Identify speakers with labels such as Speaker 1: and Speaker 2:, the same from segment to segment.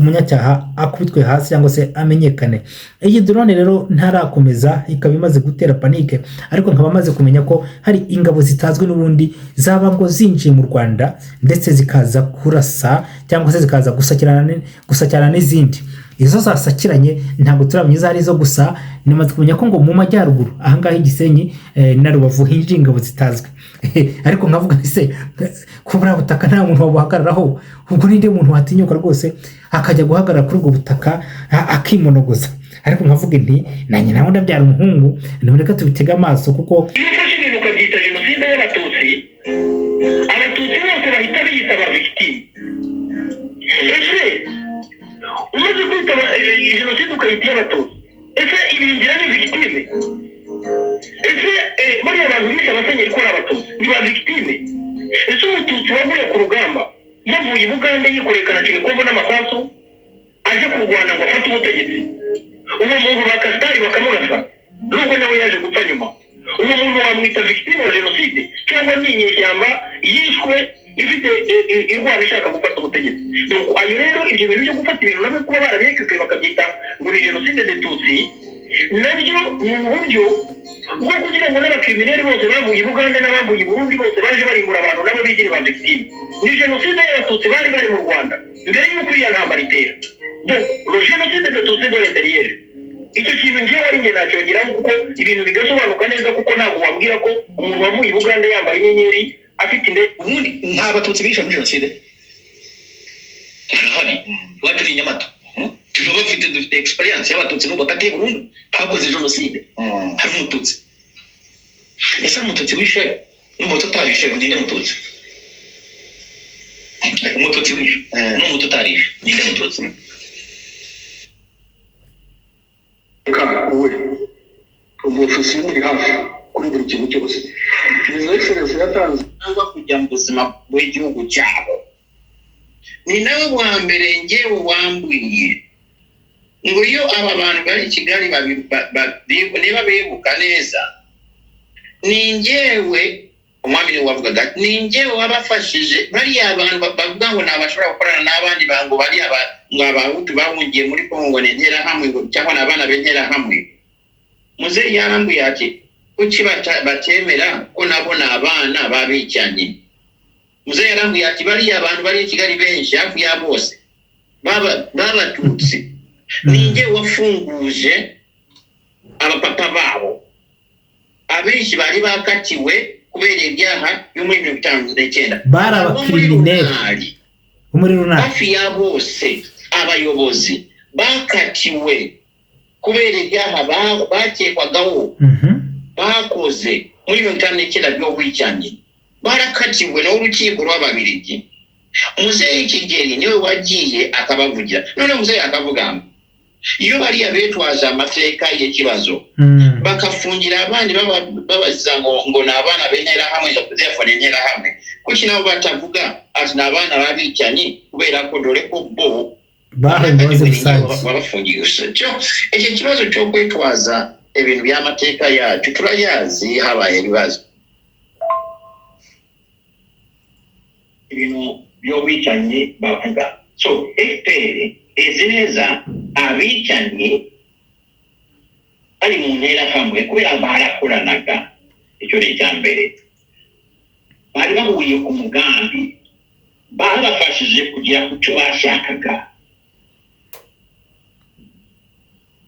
Speaker 1: Umunyacyaha akubitwe hasi cyangwa se amenyekane. Iyi drone rero ntarakomeza, ikaba imaze gutera panique, ariko nkaba maze kumenya ko hari ingabo zitazwi n'ubundi zaba ngo zinjiye mu Rwanda, ndetse zikaza kurasa cyangwa se zikaza gusakirana n'izindi. Izo zasakiranye ntabwo turamenya izo ari zo, gusa namaze kumenya ko ngo mu majyaruguru ahangaha i Gisenyi na Rubavu hinjiye ingabo zitazwi. Ariko nkavuga se ko buriya butaka nta muntu wabuhagararaho, ubwo ninde muntu watinyuka rwose akajya guhagarara kuri ubwo butaka akimonogoza? Ariko nkavuga nti nanjye nawe ndabyara umuhungu, reka tubitege amaso kuko
Speaker 2: Iyo ufashe ibintu ukabyita jenoside y'Abatutsi, Abatutsi bose bahita biyita ba victime. Ese umaze kwita jenoside ukayita iy'Abatutsi, ese Ibingira ni victime? Ese bariya bantu bishe abasenyeri ko ari Abatutsi, ni ba victime? Ese Umututsi waguye ku rugamba, yavuye i Bugande yikoreye kalashnikov n'amasasu, aje kurwana ngo afate ubutegetsi, uwo muntu bakasitari bakamurasa, nubwo nawe yaje gupfa nyuma, uwo muntu wamwita victime wa jenoside, cyangwa ni inyeshyamba yishwe ifite irwana ishaka gufata ubutegetsi? Nuko ayo rero, ibyo bintu byo gufata ibintu nabyo kuba barabirekekuye bakabyita ngo ni jenoside de Tutsi, nabyo ni uburyo bwo kugira ngo n'aba criminels bose bavuye i Bugande n'abavuye i Burundi bose baje barimbura abantu nabo bigire ba victime. Ni jenoside y'Abatutsi bari bari mu Rwanda mbere y'uko iriya ntambara itera. Donc le génocide de Tutsi de l'intérieur, icyo kintu ngewe ari njye nacyongeraho, kuko ibintu bigasobanuka neza, kuko ntabwo wambwira ko umuntu wavuye i Bugande yambaye inyenyeri, afite indege.
Speaker 3: Ubundi nta Batutsi bishe muri jenoside barahari. Iwacu ni i Nyamata, tuba bafite, dufite experience y'Abatutsi n'ubu bakatiye burundu bakoze jenoside. Hari Umututsi, ese hari Umututsi wishe n'Umuhutu utarishe? Ninde Mututsi? Umututsi wishe n'Umuhutu utarishe, ninde Mututsi?
Speaker 4: We umufisiye umuri hafi kuri buri kintu cyose His Excellence yatanze
Speaker 5: cyangwa kujya mu buzima bw'igihugu cyabo. Ni nawe wa mbere ngewe wambwiye ngo iyo aba bantu bari i Kigali niba bibuka neza, ni ngewe, umwami niwe wavugaga, ni ngewe wabafashije. Bariya bantu bavuga ngo ntabashobora gukorana n'abandi ngo bariya ngo Abahutu bahungiye muri Kongo ni Interahamwe, ngo cyangwa ni abana b'Interahamwe. Muzeyi yarambwiye ati: "Kuki batemera ko nabo ni abana b'abicanyi?" Muzeyi yarambwiye ati: "Bariya abantu bari i Kigali benshi, hafi ya bose b'Abatutsi, ninjye wafunguje abapapa babo. Abenshi bari bakatiwe kubera ibyaha byo muri 59."
Speaker 1: Bari
Speaker 5: Abo muri
Speaker 1: aba criminels.
Speaker 5: Runari,
Speaker 1: bo muri runaka.
Speaker 5: Hafi ya bose abayobozi bakatiwe kubera ibyaha bakekwagaho bakoze muri 59 by'ubwicanyi, barakatiwe n'urukiko rw'Ababirigi. Muzeyi Kigeli niwe wagiye akabavugira. None muzeyi akavuga ngo iyo bariya betwaza amateka y'ikibazo bakafungira abandi babaziza ngo ni abana b'Interahamwe, therefore ni Interahamwe, kuki nabo batavuga ati ni abana b'abicanyi, kubera ko dore ko bo
Speaker 1: bahawe imbabazi rusange?
Speaker 5: Wabafungiye. Cyo icyo kibazo cyo kwitwaza ibintu by'amateka yacu turayazi, habaye ibibazo, ibintu by'ubwicanyi bavuga. So FPR izi neza abicanyi bari mu Nterahamwe kubera barakoranaga. Icyo ni icya mbere. Bari bahuriye ku mugambi, babafashije kugera ku cyo bashakaga.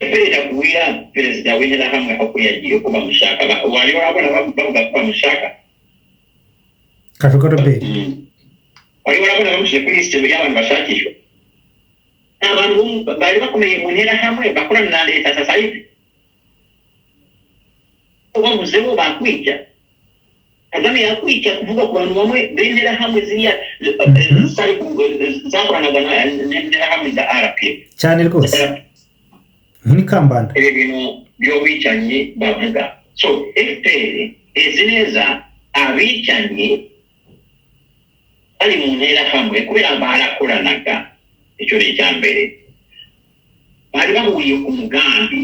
Speaker 5: Perezida kubwira perezida w'Interahamwe aho yagiye ko bamushaka, wari wabona bavuga ko bamushaka?
Speaker 1: Kajuga Robert.
Speaker 5: Wari warabona bamushyire kuri lisite y'abantu bashakishwa? Abantu bari bakomeye mu Nterahamwe bakorana na leta sasa hivi, bavuzeho bakwica. Kagame yakwica kuvuga ku bantu bamwe b'Interahamwe ziriya zakoranaga n'Interahamwe za RPF.
Speaker 1: Cyane rwose, ni Kambanda.
Speaker 5: Ibi bintu by'ubwicanyi bavuga, so FPR izi neza abicanyi bari mu Nterahamwe kubera barakoranaga. Icyo ni icya mbere. Bari bahuriye ku mugambi,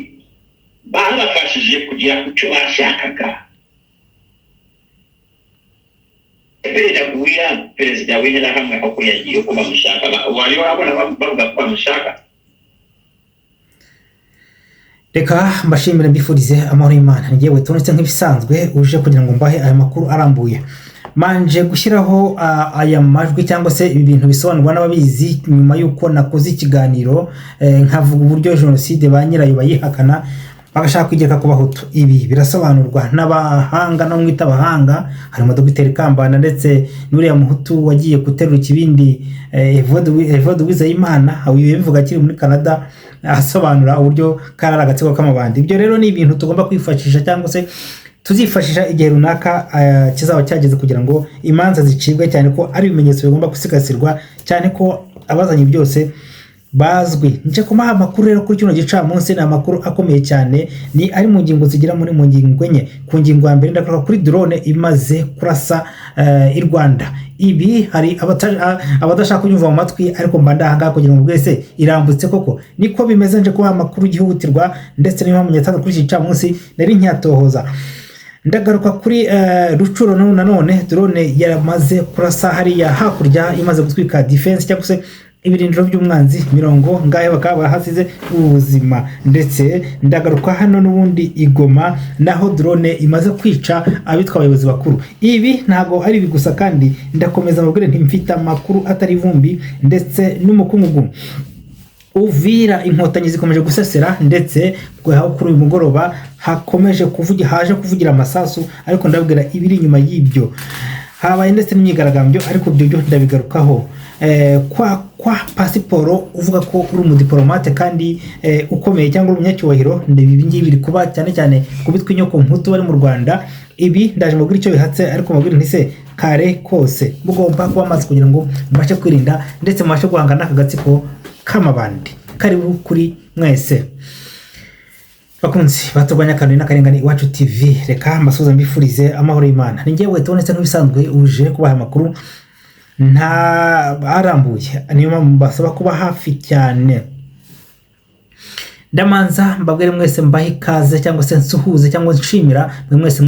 Speaker 5: babafashije kugera ku cyo bashakaga.
Speaker 3: Perezida kuwira perezida w'interahamwe aho yagiye ko bamushaka, wari wabona bavuga ko bamushaka.
Speaker 1: Reka mbashimire, mbifurize amahoro y'Imana. Ngewe tubonetse nk'ibisanzwe uje kugira ngo mbahe aya makuru arambuye. Manje gushyiraho aya majwi cyangwa se ibi bintu bisobanurwa n'ababizi nyuma y'uko nakoze ikiganiro, nkavuga uburyo jenoside ba nyirayo bayihakana, bagashaka kwigereka ku Bahutu. Ibi birasobanurwa n'abahanga no mwita abahanga, harimo Dogiteri Kambanda ndetse n'uriya Muhutu wagiye guterura ikibindi, Evode Uwizeyimana, bivuga akiri muri Canada, asobanura uburyo kari ari agatsiko k'amabandi. Ibyo rero ni ibintu tugomba kwifashisha cyangwa se tuzifashisha igihe runaka kizaba cyageze kugira ngo imanza zicibwe, cyane ko ari ibimenyetso bigomba gusigasirwa, cyane ko abazanye byose bazwi. Nje kubaha amakuru rero kuri kino gicamunsi, ni amakuru akomeye cyane, ni ari mu ngingo zigera muri mu ngingo enye. Ku ngingo ya mbere, ndakora kuri drone imaze kurasa i Rwanda. Ibi hari abadashaka kunyumva mu matwi, ariko mba ndahangaha kugira ngo bwese irambutse koko niko bimeze. Nje kubaha amakuru yihutirwa ndetse niyo mpamvu nyatanze kuri iki gicamunsi, nari nkyatohoza. Ndagaruka kuri Rucuro nanone drone yamaze kurasa hariya hakurya, imaze gutwika defense cyangwa se ibirindiro by'umwanzi mirongo ngahe, bakaba bahasize ubuzima. Ndetse ndagaruka hano n'ubundi igoma, naho drone imaze kwica abitwa abayobozi bakuru. Ibi ntabwo ari ibi gusa kandi, ndakomeza mbabwire nti mfite amakuru atari ivumbi ndetse n'umukungugu. Uvira Inkotanyi zikomeje gusesera, ndetse aho kuri uyu mugoroba hakomeje kuvugira, haje kuvugira amasasu, ariko ndabwira ibiri inyuma y'ibyo. Habaye ndetse n'imyigaragambyo, ariko ibyo byo ndabigarukaho. Kwa pasiporo uvuga ko uri umudiplomate kandi ukomeye cyangwa uri umunyacyubahiro, ibi ngibi biri kuba cyane cyane ku bitwa inyoko Mputu bari mu Rwanda. Ibi ndaje mbabwira icyo bihatse, ariko mbabwira nti se kare kose mugomba kuba maso kugira ngo mubashe kwirinda ndetse mubashe guhangana n'aka gatsiko k'amabandi. Karibu kuri mwese bakunzi baturwanya akantu n'akarengane Iwacu TV. Reka mbasuhuze, mbifurize amahoro y'Imana. Ni njyewe tubonetse nk'ibisanzwe uje kubaha amakuru nta arambuye, niyo mpamvu mbasaba kuba hafi cyane. Ndamanza mbabwire mwese, mbahe ikaze cyangwa se nsuhuze cyangwa nshimira mwe mwese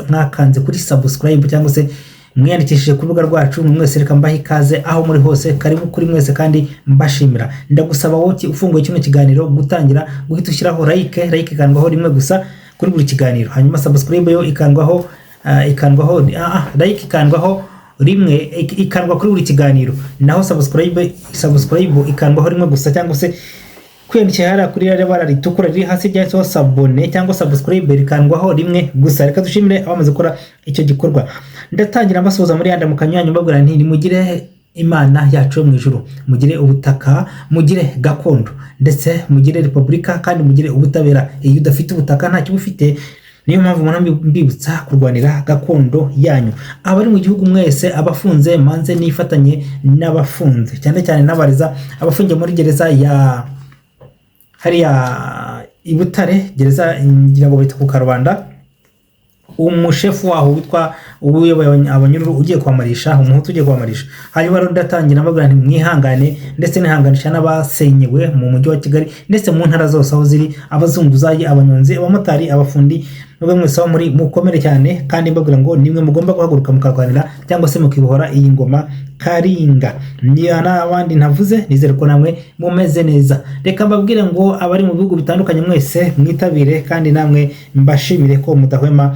Speaker 1: mwakanze kuri subscribe cyangwa se mwiyandikishije ku rubuga rwacu. Mwe mwese reka mbahe ikaze aho muri hose, karibu kuri mwese kandi mbashimira. Ndagusaba wowe ufunguye kino kiganiro gutangira guhita ushyiraho like. Like ikandwaho rimwe gusa kuri buri kiganiro, hanyuma subscribe yo ikandwaho, like ikandwaho rimwe, ikandwa kuri buri kiganiro, naho subscribe ikandwaho rimwe gusa, cyangwa se kwiyandikisha hariya kuri ririya bara ritukura riri hasi ryanditseho s'abonner cyangwa subscribe rikandwaho rimwe gusa. Reka dushimire abamaze gukora icyo gikorwa. Ndatangira mbasuhuza muri yanda mukanywanyu, mbabwira nti nimugire Imana yacu yo mu ijuru, mugire ubutaka, mugire gakondo, ndetse mugire repubulika kandi mugire ubutabera. Iyo udafite ubutaka ntacyo uba ufite, niyo mpamvu umuntu mbibutsa kurwanira gakondo yanyu. Abari mu gihugu mwese, abafunze, manze nifatanye n'abafunze, cyane cyane n'abariza abafungiye muri gereza ya hariya i Butare, gereza ngira ngo bita ku Karubanda. Umushefu waho witwa uyoboye abanyururu ugiye kwamarisha, Umuhutu ugiye kwamarisha. Hanyuma rero ndatangira mbabwira nti mwihangane, ndetse nihanganisha n'abasenyewe mu mujyi wa Kigali ndetse mu ntara zose aho ziri, abazunguzayi, abanyonzi, abamotari, abafundi, mwebwe mwese aho muri mukomere cyane, kandi mbabwira ngo nimwe mugomba guhaguruka mukarwanira cyangwa se mukibohora iyi ngoma Karinga. Niba n'abandi ntavuze, nizere ko namwe mumeze neza. Reka mbabwire ngo abari mu bihugu bitandukanye mwese mwitabire, kandi namwe mbashimire ko mudahwema,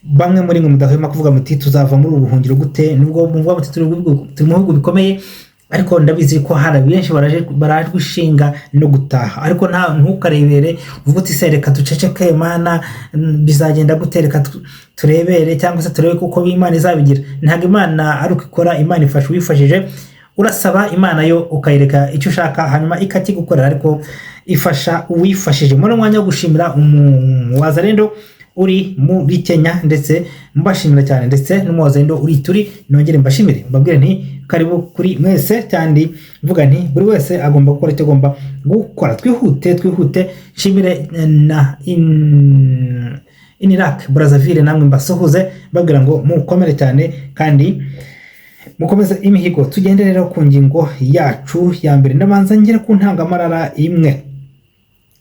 Speaker 1: bamwe muri mwe mudahwema kuvuga muti tuzava muri ubu buhungiro gute? Nubwo muvuga muti turi mu bihugu bikomeye, ariko ndabizi ko hari benshi barajwe ishinga no gutaha. Ariko nta ntukarebere uvuga uti se reka duceceke, Mana bizagenda gute, reka turebere cyangwa se turebe kuko Imana izabigira. Ntabwo Imana ari uko ikora. Imana ifasha uwifashije. Urasaba Imana yo ukayereka icyo ushaka, hanyuma ikakigukorera, ariko ifasha uwifashije. Muri umwanya wo gushimira umuwazarendo uri muri Kenya, ndetse mbashimira cyane, ndetse n'umuwazarendo uri turi, nongere mbashimire, mbabwire nti karibu kuri mwese, kandi mvuga nti buri wese agomba gukora icyo agomba gukora. Twihute twihute, nshimire na Inirak Brazzaville, namwe mbasuhuze mbabwira ngo mukomere cyane kandi mukomeze imihigo. Tugende rero ku ngingo yacu ya mbere. Ndabanza ngere ku ntangamarara imwe.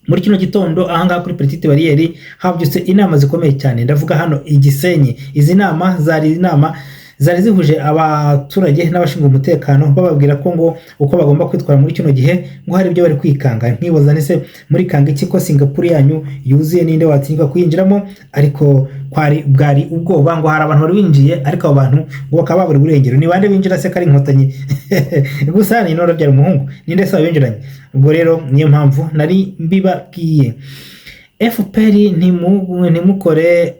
Speaker 1: Muri kino gitondo ahangaha kuri Petite Barriere habyutse inama zikomeye cyane, ndavuga hano i Gisenyi. Izi nama zari inama zari zihuje abaturage n'abashinzwe umutekano, bababwira ko ngo uko bagomba kwitwara muri kino gihe ngo hari ibyo bari kwikanga. Nkibaza nese muri kanga iki, ko Singapore yanyu yuzuye, ninde watinyuka kuyinjiramo? Ariko kwari bwari ubwoba, ngo hari abantu bari binjiye, ariko abo bantu ngo bakaba babura urengero. Ni bande binjira se ko ari Inkotanyi gusa? Ni byari umuhungu, ninde se wabinjiranye? Ubwo rero niyo mpamvu nari mbibabwiye. FPR ntimukore,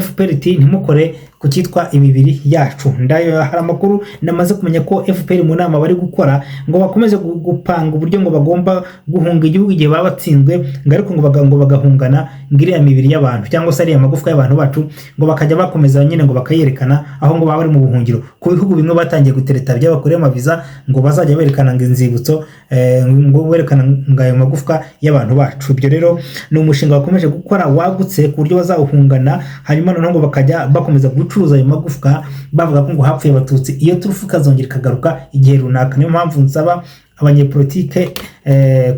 Speaker 1: FPR iti ntimukore ku cyitwa imibiri yacu. Ndayo hari amakuru namaze kumenya ko FPR mu nama bari gukora ngo bakomeze gupanga uburyo ngo bagomba guhunga igihugu igihe baba batsinzwe, ngo ariko ngo bagahungana ngo iriya mibiri y'abantu cyangwa se ariya magufwa y'abantu bacu, ngo bakajya bakomeza nyine ngo bakayerekana aho ngo baba bari mu buhungiro. Ku bihugu bimwe batangiye gutereta by'abakuriye amaviza, ngo bazajya berekana ngo inzibutso, ngo berekana ngo ayo magufwa y'abantu bacu. Ibyo rero ni umushinga bakomeje gukora wagutse, ku buryo bazawuhungana, hanyuma noneho ngo bakajya bakomeza gucuruza ayo magufwa, bavuga ko ngo hapfuye Abatutsi. Iyo turufu ikazongera ikagaruka igihe runaka. Niyo mpamvu nsaba abanyepolitike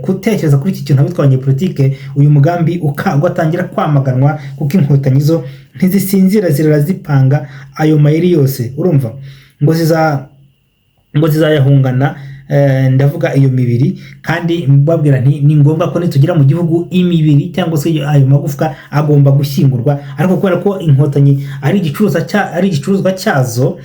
Speaker 1: gutekereza kuri iki kintu, abitwa abanyepolitike, uyu mugambi ugatangira kwamaganwa, kuko Inkotanyi zo ntizisinzira, zirara zipanga ayo mayeri yose. Urumva ngo zizayahungana, ndavuga iyo mibiri. Kandi mbabwira nti ni ngombwa ko nitugera mu gihugu, imibiri cyangwa se ayo magufwa agomba gushyingurwa. Ariko kubera ko Inkotanyi ari igicuruzwa ari igicuruzwa cyazo,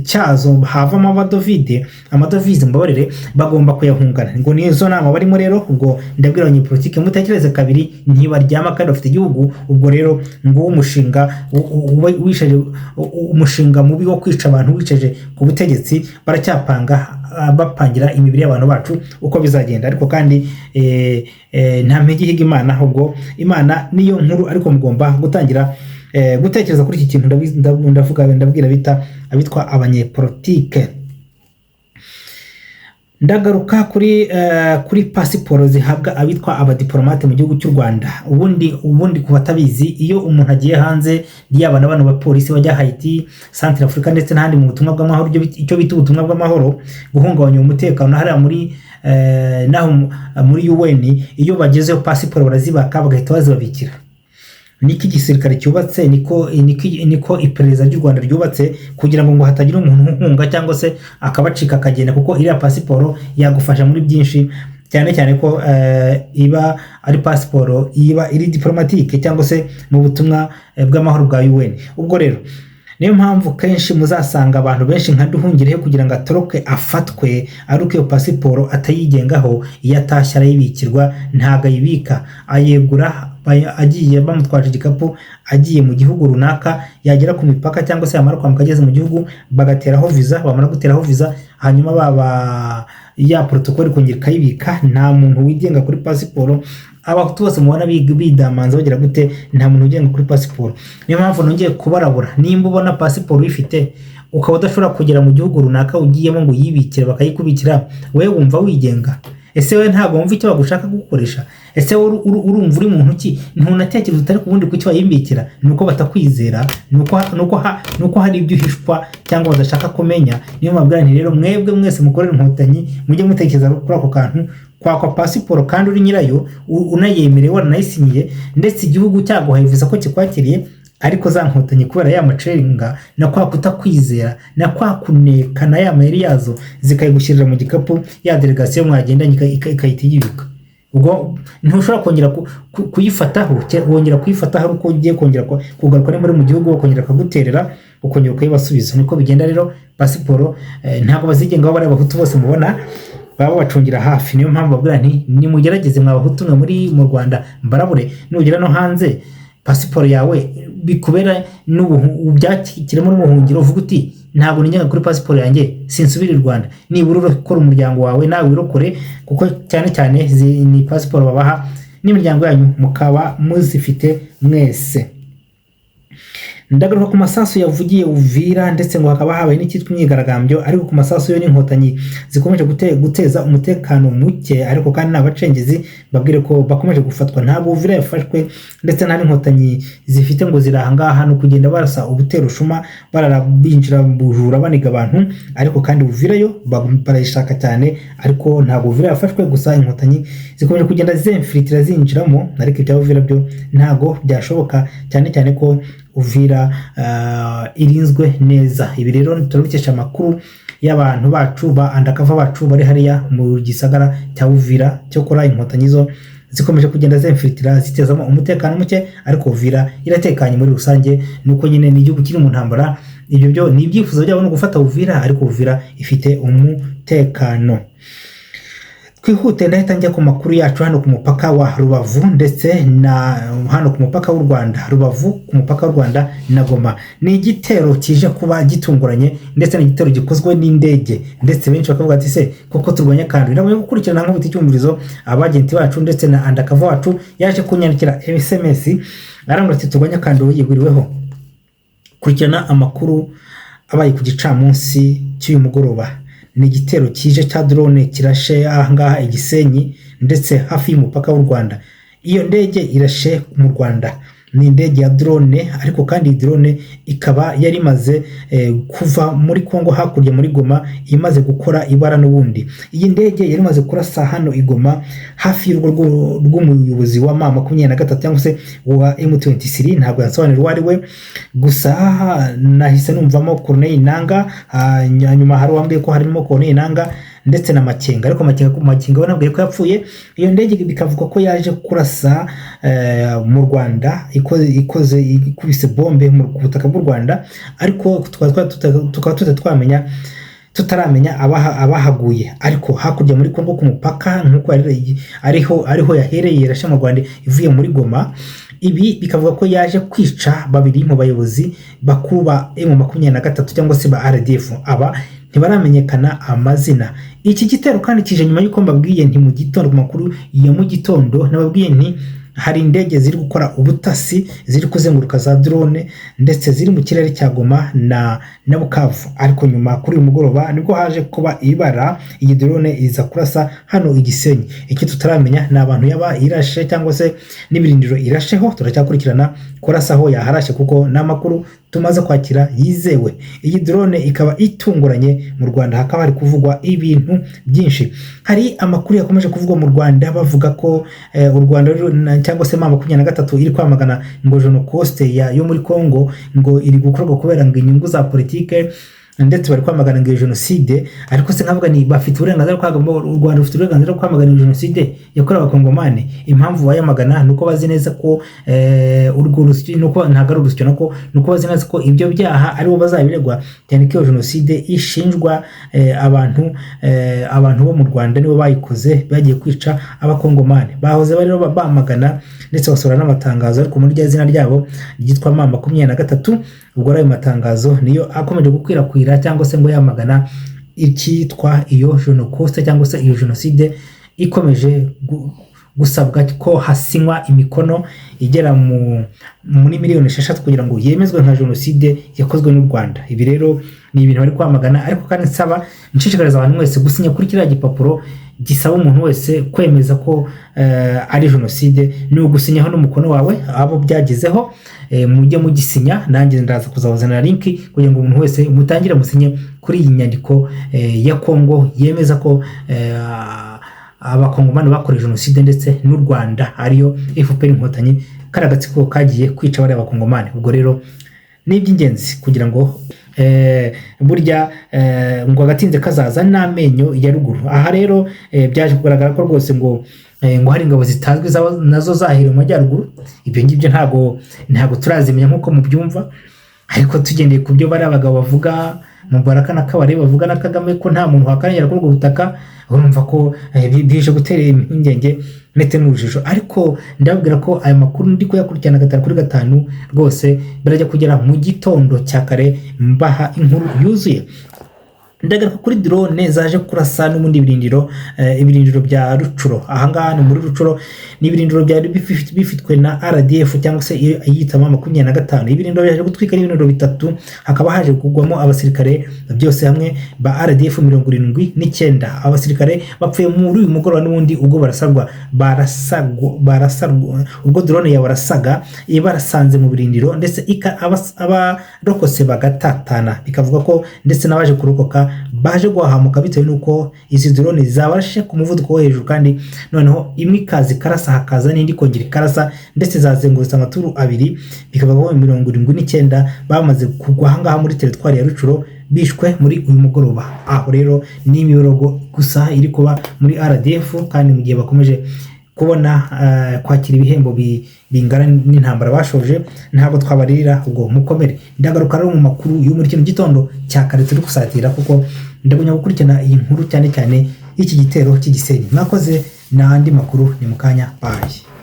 Speaker 1: cyazo havamo amadovize, mbabarire, bagomba kuyahungana. Ngo nizo nama barimo rero. Ubwo ndabwira abanyepolitike mutekereze kabiri, ntibaryama kandi bafite igihugu. Ubwo rero nguwo umushinga wisheje, umushinga mubi wo kwica abantu wicaje ku butegetsi. Baracyapanga, bapangira imibiri y'abantu bacu uko bizagenda. Ariko kandi nta mpege ihiga Imana, ahubwo Imana niyo nkuru. Ariko mugomba gutangira gutekereza kuri iki kintu. Ndavuga, ndabwira bita abitwa abanyepolitike. Ndagaruka kuri pasiporo zihabwa abitwa abadiplomate mu gihugu cy'u Rwanda. Ubundi ku batabizi, iyo umuntu agiye hanze, yaba na bano bapolisi bajya Haiti, Central Africa ndetse n'ahandi mu butumwa bw'amahoro, icyo bita ubutumwa bw'amahoro, guhungabanya umutekano hariya muri naho muri UN, iyo bagezeyo pasiporo barazibaka bagahita bazibabikira. Niko igisirikare cyubatse, niko iperereza ry'u Rwanda ryubatse, kugira ngo hatagira umuntu uhunga cyangwa se akabacika akagenda, kuko iriya pasiporo yagufasha muri byinshi, cyane cyane ko iba ari pasiporo iba iri diplomatique cyangwa se mu butumwa bw'amahoro bwa UN. Ubwo rero niyo mpamvu kenshi muzasanga abantu benshi nka Nduhungirehe, kugira ngo atoroke afatwe ari uko iyo pasiporo atayigengaho. Iyo atashye arayibikirwa, ntabwo ayibika, ayegura agiye bamutwaje igikapu, agiye mu gihugu runaka. Yagera ku mipaka cyangwa se yamara kwambuka ageze mu gihugu, bagateraho viza. Bamara guteraho viza, hanyuma baba ya protocole ikongera ikayibika. Nta muntu wigenga kuri pasiporo. Abahutu bose mubona bidamanza bagira gute, nta muntu ugenga kuri pasiporo. Niyo mpamvu nongeye kubarabura: nimba ubona pasiporo uyifite, ukaba udashobora kugera mu gihugu runaka ugiyemo ngo uyibikire bakayikubikira, wowe wumva wigenga? Ese wowe ntabwo wumva icyo bagushaka gukoresha? Ese wowe urumva uri muntu ki? Ntunatekereza utari ku bundi kuki bayimbikira? Ni uko batakwizera, ni uko hari ibyo uhishwa cyangwa badashaka kumenya. Niyo mpamvu nti rero mwebwe mwese mukorera Inkotanyi, mujye mutekereza kuri ako kantu kwakwa pasiporo kandi uri nyirayo, unayemerewe, waranayisinyiye, ndetse igihugu cyaguhaye viza ko kikwakiriye. Ariko za Nkotanyi, kubera ya macenga na kwa kutakwizera na kwa kuneka na ya mayeri yazo, zikayigushyirira mu gikapu, ya delegasiyo mwagendanye ikahita iyibika. Ubwo ntushobora kongera kuyifataho, wongera kuyifataho ari uko ugiye kongera kugaruka niba uri mu gihugu, bakongera bakaguterera, ukongera ukayibasubiza. Niko bigenda rero. Pasiporo ntabwo bazigengaho. Bariya Bahutu bose mubona baba babacungira hafi. Niyo mpamvu babwira nti nimugerageze mwa Bahutu mwe muri mu Rwanda, mbarabure, nugera no hanze pasiporo yawe bikubera ubyakiremo n'ubuhungiro, uvuga uti ntabwo nigenga kuri pasiporo yanjye, sinsubira i Rwanda. Nibura urokora umuryango wawe, nawe wirokore, kuko cyane cyane izi ni pasiporo babaha n'imiryango yanyu mukaba muzifite mwese. Ndagaruka ku masasu yavugiye Uvira, ndetse ngo hakaba habaye n'icyitwa imyigaragambyo. Ariko ku masasu yo n'Inkotanyi zikomeje guteza umutekano muke. Ariko kandi n'abacengezi babwire ko bakomeje gufatwa. Ntabwo Uvira yafashwe, ndetse nta n'Inkotanyi zifite ngo ziri aha ngaha. Ni ukugenda barasa ubuterushuma, barara binjira bujura baniga abantu. Ariko kandi Uvira yo barayishaka cyane, ariko ntabwo Uvira yafashwe. Gusa Inkotanyi zikomeje kugenda zemfiritira zinjiramo, ariko ibya Uvira byo ntabwo byashoboka, cyane cyane ko Uvira irinzwe neza. Ibi rero turabikesha amakuru y'abantu bacu ba undercover bacu bari hariya mu gisagara cya Uvira. Cyokora Inkotanyi zo zikomeje kugenda zemfilitira, zitezamo umutekano muke, ariko Uvira iratekanye muri rusange. Nuko nyine ni igihugu kiri mu ntambara, ibyo byo ni ibyifuzo byabo no gufata Uvira, ariko Uvira ifite umutekano. Twihute, ndahita njya ku makuru yacu hano ku mupaka wa Rubavu, ndetse na hano ku mupaka w'u Rwanda, Rubavu ku mupaka w'u Rwanda na Goma. Ni igitero kije kuba gitunguranye, ndetse ni igitero gikozwe n'indege, ndetse benshi bakavuga ati: "Se koko turwanya?" Kandi nabonye gukurikirana nk'ubuti cyumvirizo abagenti bacu ndetse na undercover wacu yaje kunyandikira SMS, arambwira ati: "Turwanya kandi yigwiriweho kurikirana amakuru abaye ku gicamunsi cy'uyu mugoroba." Ni igitero kije cya drone kirashe ahangaha i Gisenyi, ndetse hafi y'umupaka w'u Rwanda. Iyo ndege irashe mu Rwanda ni indege ya drone, ariko kandi iyi drone ikaba yari imaze kuva muri Congo hakurya muri Goma, imaze gukora ibara. N'ubundi iyi ndege yari imaze kurasa hano i Goma, hafi y'urugo rw'umuyobozi wa M23 cyangwa se wa M23. Ntabwo yansobanurira uwo ari we, gusa nahise numvamo Corneille Nanga. Hanyuma hari uwambwiye ko harimo Corneille Nanga ndetse na Makenga, ariko Makenga we nabwiye ko yapfuye. Iyo ndege bikavugwa ko yaje kurasa mu Rwanda, ikoze ikubise bombe ku butaka bw'u Rwanda, ariko tukaba tutatwamenya, tutaramenya abahaguye. Ariko hakurya muri Congo ku mupaka, nk'uko ariho yahereye irashe mu Rwanda ivuye muri Goma, ibi bikavuga ko yaje kwica babiri mu bayobozi bakuru ba M23 cyangwa se ba RDF. Aba ntibaramenyekana amazina. Iki gitero kandi kije nyuma y'uko mbabwiye nti mu gitondo, ku makuru ya mu gitondo, nababwiye nti hari indege ziri gukora ubutasi, ziri kuzenguruka za drone, ndetse ziri mu kirere cya Goma na Bukavu. Ariko nyuma kuri uyu mugoroba nibwo haje kuba ibara, iyi drone iza kurasa hano i Gisenyi. Icyo tutaramenya ni abantu yaba irashe cyangwa se n'ibirindiro irasheho. Turacyakurikirana kurasaho yaharashe, kuko ni amakuru tumaze kwakira yizewe. Iyi drone ikaba itunguranye mu Rwanda, hakaba hari kuvugwa ibintu byinshi. Hari amakuru yakomeje kuvugwa mu Rwanda bavuga ko u Rwanda cyangwa se M23 iri kwamagana ngo Genocost yo muri Congo, ngo iri gukorwa kubera ngo inyungu za politike, ndetse bari kwamagana ngo iyo jenoside. Ariko se nkavuga ni bafite uburenganzira bwo kwamagana, u Rwanda rufite uburenganzira bwo kwamagana iyo jenoside yakorewe Abakongomani. Impamvu bayamagana ni uko bazi neza ko urwo rusyo, nuko ntabwo ari urusyo, nako ni uko bazi neza ko ibyo byaha aribo bazabiregwa, cyane ko iyo jenoside ishinjwa abantu bo mu Rwanda nibo bayikoze, bagiye kwica Abakongomani. Bahoze bari bamagana ndetse basohora n'amatangazo, ariko muri rya zina ryabo ryitwa M23. Ubwo ayo matangazo niyo akomeje gukwirakwira cyangwa se ngo yamagana icyitwa iyo Genocost cyangwa se iyo jenoside ikomeje gusabwa ko hasinywa imikono igera muri miliyoni 6 kugira ngo yemezwe nka jenoside yakozwe n'u Rwanda. Ibi rero ni ibintu bari kwamagana, ariko kandi nsaba, nshishikariza abantu mwese gusinya kuri kiriya gipapuro gisaba umuntu wese kwemeza ko ari jenoside. Ni ugusinyaho n'umukono wawe. Abo byagezeho, mujye mugisinya. Nanjye ndaza kuzabazanira link kugira ngo umuntu wese mutangire musinye kuri iyi nyandiko ya Kongo yemeza ko Abakongomani bakorewe jenoside, ndetse n'u Rwanda ariyo FPR Inkotanyi, kari agatsiko kagiye kwica bariya Bakongomani. Ubwo rero ni iby'ingenzi kugira ngo burya ngo agatinze kazaza n'amenyo ya ruguru. Aha rero byaje kugaragara ko rwose ngo hari ingabo zitazwi nazo zaherewe mu majyaruguru. Ibyo ngibyo ntabwo turazimenya nk'uko mubyumva, ariko tugendeye ku byo bariya abagabo bavuga, Mubaraka na Kabare bavuga na Kagame, ko nta muntu wakandagira kuri ubwo butaka, urumva ko bije gutera impungenge ndetse n'urujijo. Ariko ndababwira ko aya makuru ndi kuyakurikirana gatanu kuri gatanu rwose, birajya kugera mu gitondo cya kare mbaha inkuru yuzuye. Ndagaruka kuri drone zaje kurasa n'ubundi ibirindiro bya Rucuro. Ahangaha ni muri Rucuro, ni ibirindiro byari bifitwe na RDF cyangwa se iyitwa M25. Ibirindiro byaje gutwika ari ibirindiro bitatu, hakaba haje kugwamo abasirikare byose hamwe ba RDF 79. Abasirikare bapfuye muri uyu mugoroba n'ubundi ubwo barasabwa barasagwa barasarwa, ubwo drone yabarasaga ibarasanze mu birindiro, ndetse abarokotse bagatatana. Bikavuga ko ndetse n'abaje kurokoka ahangaha baje guhahamuka bitewe n'uko izi drone zabarashe ku muvuduko wo hejuru, kandi noneho imwe ikaza ikarasa, hakaza n'indi ikongera ikarasa, ndetse zazengurutse amaturu abiri, bikaba ko 79 bamaze kugwa ahangaha muri teritwari ya Rutshuru, bishwe muri uyu mugoroba. Aho rero ni imiborogo gusa iri kuba muri RDF, kandi mu gihe bakomeje kubona kwakira ibihembo bingana n'intambara bashoje, ntabwo twabaririra. Ubwo mukomere, ndagaruka rero mu makuru yo muri kino gitondo cya kare turi gusatira, kuko ndagumya gukurikirana iyi nkuru, cyane cyane iki gitero cy'igisenyi. Mwakoze, n'andi makuru ni mu kanya. Bye.